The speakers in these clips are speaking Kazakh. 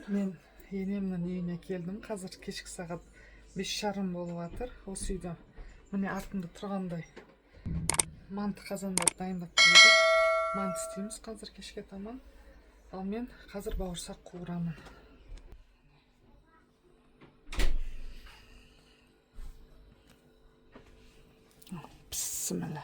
Мен енемнің үйіне келдім. Қазір кешкі сағат 5:30 болып жатыр. Осы үйде міне артымда тұрғандай манты қазандарды дайындап қойдық. Манты істейміз қазір кешке таман. Ал мен қазір бауырсақ қуырамын. Бісміллә.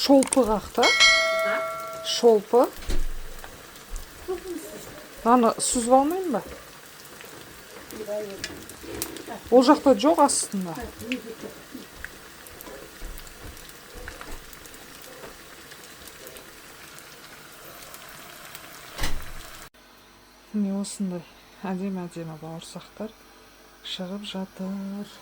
Шолпы қақта. Шолпы. Аны сүзіп алмайын ба? Ол жақта жоқ астында. Міне осындай әдемі-әдемі бауырсақтар шығып жатыр.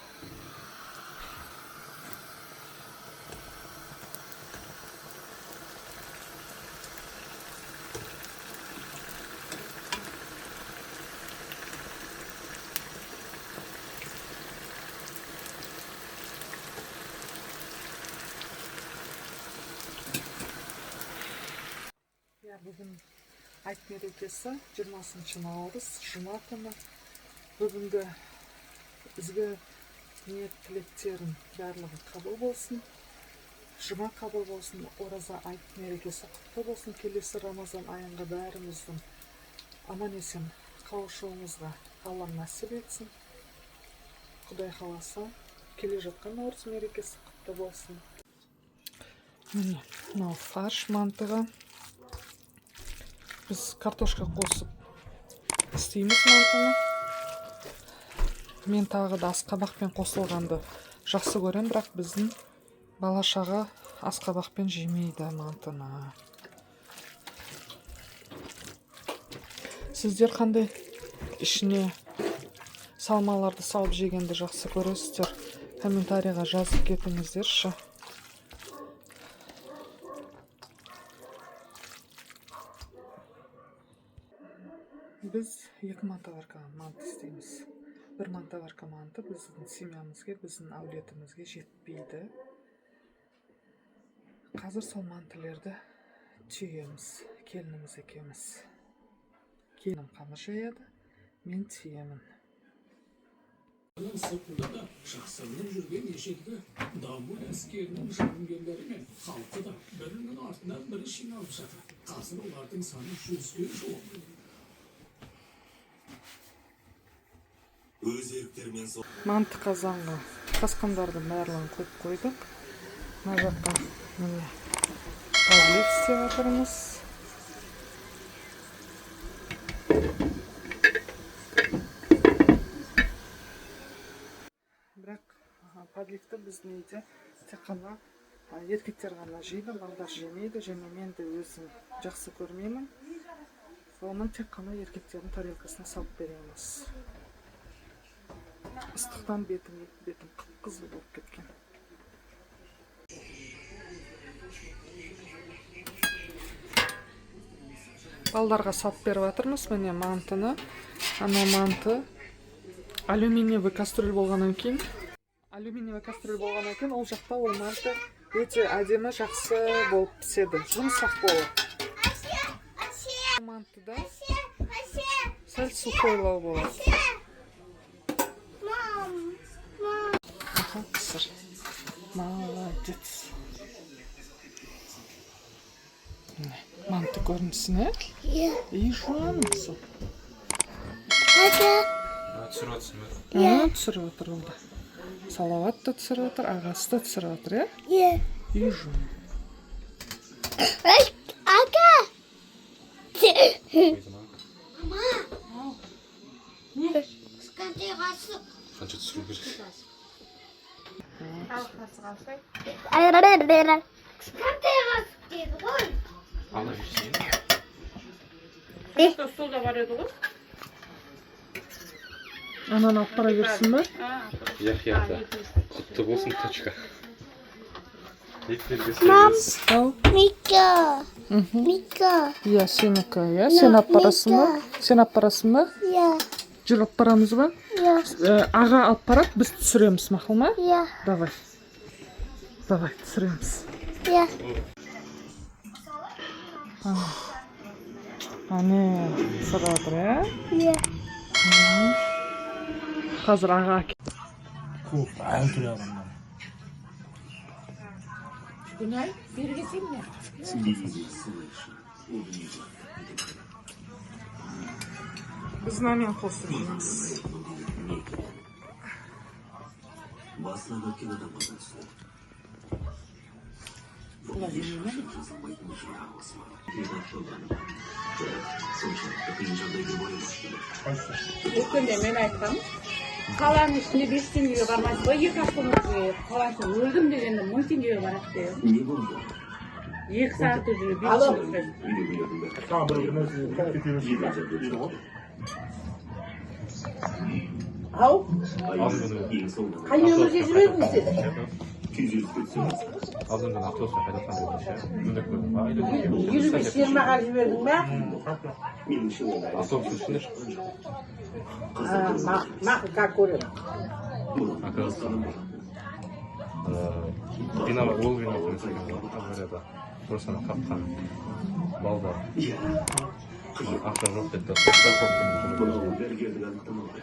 Иә, бүгін айт мерекесі, 20 наурыз, жұма күні. Бүгінгі ізгі ниет тілектерін барлығы қабыл болсын. Жұма қабыл болсын, ораза айт мерекесі құтты болсын. Келесі Рамазан айынға бәріміздің аман есен қауышуымызға Аллам нәсіп етсін. Құдай қаласа, келе жатқан наурыз мерекесі құтты болсын. Міне, мынау фарш мантыға. Біз картошка қосып істейміз мантыны. Мен тағы да асқабақпен қосылғанды жақсы көрем, бірақ біздің бала шаға асқабақпен жемейді мантыны. Сіздер қандай ішіне салмаларды салып жегенді жақсы көресіздер? Комментарийға жазып кетіңіздерші. Біз 2 мантоварка манты істейміз. 1 мантоварка манты біздің семьямызге, біздің әулетімізге жетпейді. Қазір сол мантылерді түйеміз, келініміз екеуміз. Келінім қамыр жаяды, мен түйемін. Сыртында да жасырынып жүрген ежелгі Дамбул әскерінің жауынгерлері мен халқы да бірінің артынан бірі жиналып жатыр. Қазір олардың саны 100-ге жуық. Өз еріктерімен Манты қазанға қасқандардың барлығын қойып қойдық. Мына жаққа міне подлив істеп жатырмыз. Бірақ подливті біздің үйде тек қана еркектер ғана жейді, балдар жемейді, және мен де өзім жақсы көрмеймін. Оны тек қана еркектердің тарелкасына салып береміз. Ыстықтан бетім қып-қызыл болып кеткен. Балдарға салып беріп жатырмыз. Міне мантыны. Ана манты алюминиевый кастрюль болғаннан кейін, алюминиевый кастрюль болғаннан кейін ол жақта ол манты өте әдемі, жақсы болып піседі, жұмсақ болады. Мантыда сәл сухойлау болады. Аха, пісір. Молодец. Міне, манты көрінісіне. Иә. И жуамыз. Ата. Түсіріп жатырсың ба? Иә, түсіріп отыр ол да. Салауат та түсіріп отыр, ағасы да түсіріп отыр, иә? Иә. Үй жуу. Ай, аға. Мама. Кішкентай қасық. Қанша түсіру керек? Кішкентай қасық деді ғой. Ала берсең. Столда бар еді ғой. Ананы алып бара берсін ба? Яхия ата. Құтты болсын, точка. Мам. Ау. Мика. Мика. Иә, сенікі, иә? Сен алып барасың ба? Сен алып барасың ба? Иә. Жүр, алып барамыз ба? Иә. Аға алып барады, біз түсіреміз, мақұл ма? Иә. Давай. Давай, түсіреміз. Иә. Әне, түсіріп жатыр, иә? Иә. Қазір аға. Көп әртүрлі адамдар. Günay, beri geçeyim mi? Біз мынамен қосып жейміз. Басынан өткен адамға да түсінеді. Соншалықты қиын жағдайда бола. Өткенде мен айтқам, қаланың ішінде 5 теңгеге бармайсыз ғой, екі автобуске қаласы өлдім дегенде 1000 теңгеге барады деп. Не болды? 2 сағат уже 5 теңге. Үйдегілердің бәрі Саған бір нәрсе кете берсін дейді ғой. Ау, ең соңында қай нөмірге жібердің сен? күйзеліске түсеміз. Алдыңғы автобуспен қайтатқан кезде ше. Мында көрдім ба? 55 20-ға жібердің ба? Меніңше, ол Автобустың ішінде. Мақұл, как көремін. Оказывается, виноват, ол виноват емес екен ғой аварияда. Просто ана қапқан балдар. Ақша жоқ деді да, страховканы төлеп. Мынау дәрігердің анықтамалары.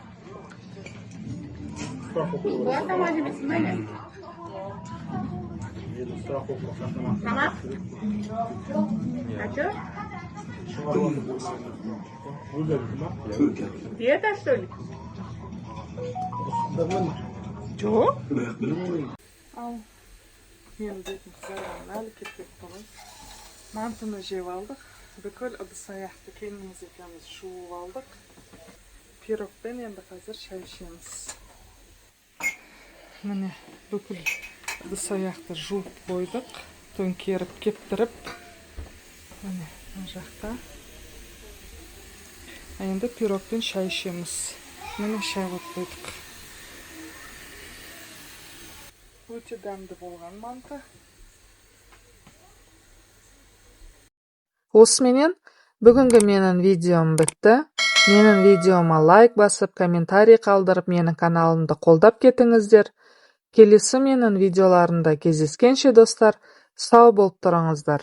Бұлар тамақ жемейсің ба, не? Енді страховка сақтама. Тамақ? А че? Өздері ма? Өте. Диета, что ли? Жоқ. Бірақ біліп қойын. Ал, менің бетім қызарған әлі кетпепті ғой. Мантыны жеп алдық. Бүкіл ыдыс аяқты келініміз екеуміз жуып алдық. Пирогпен енді қазір шай ішеміз. Міне, бүкіл ыдыс аяқты жуып қойдық. Төңкеріп, кептіріп. Міне, мына жақта. А енді пирогпен шай ішеміз. Міне, шай қойып қойдық. Өте дәмді болған манты. Осыменен бүгінгі менің видеом бітті. Менің видеома лайк басып, комментарий қалдырып, менің каналымды қолдап кетіңіздер. Келесі менің видеоларымда кездескенше, достар, сау болып тұрыңыздар.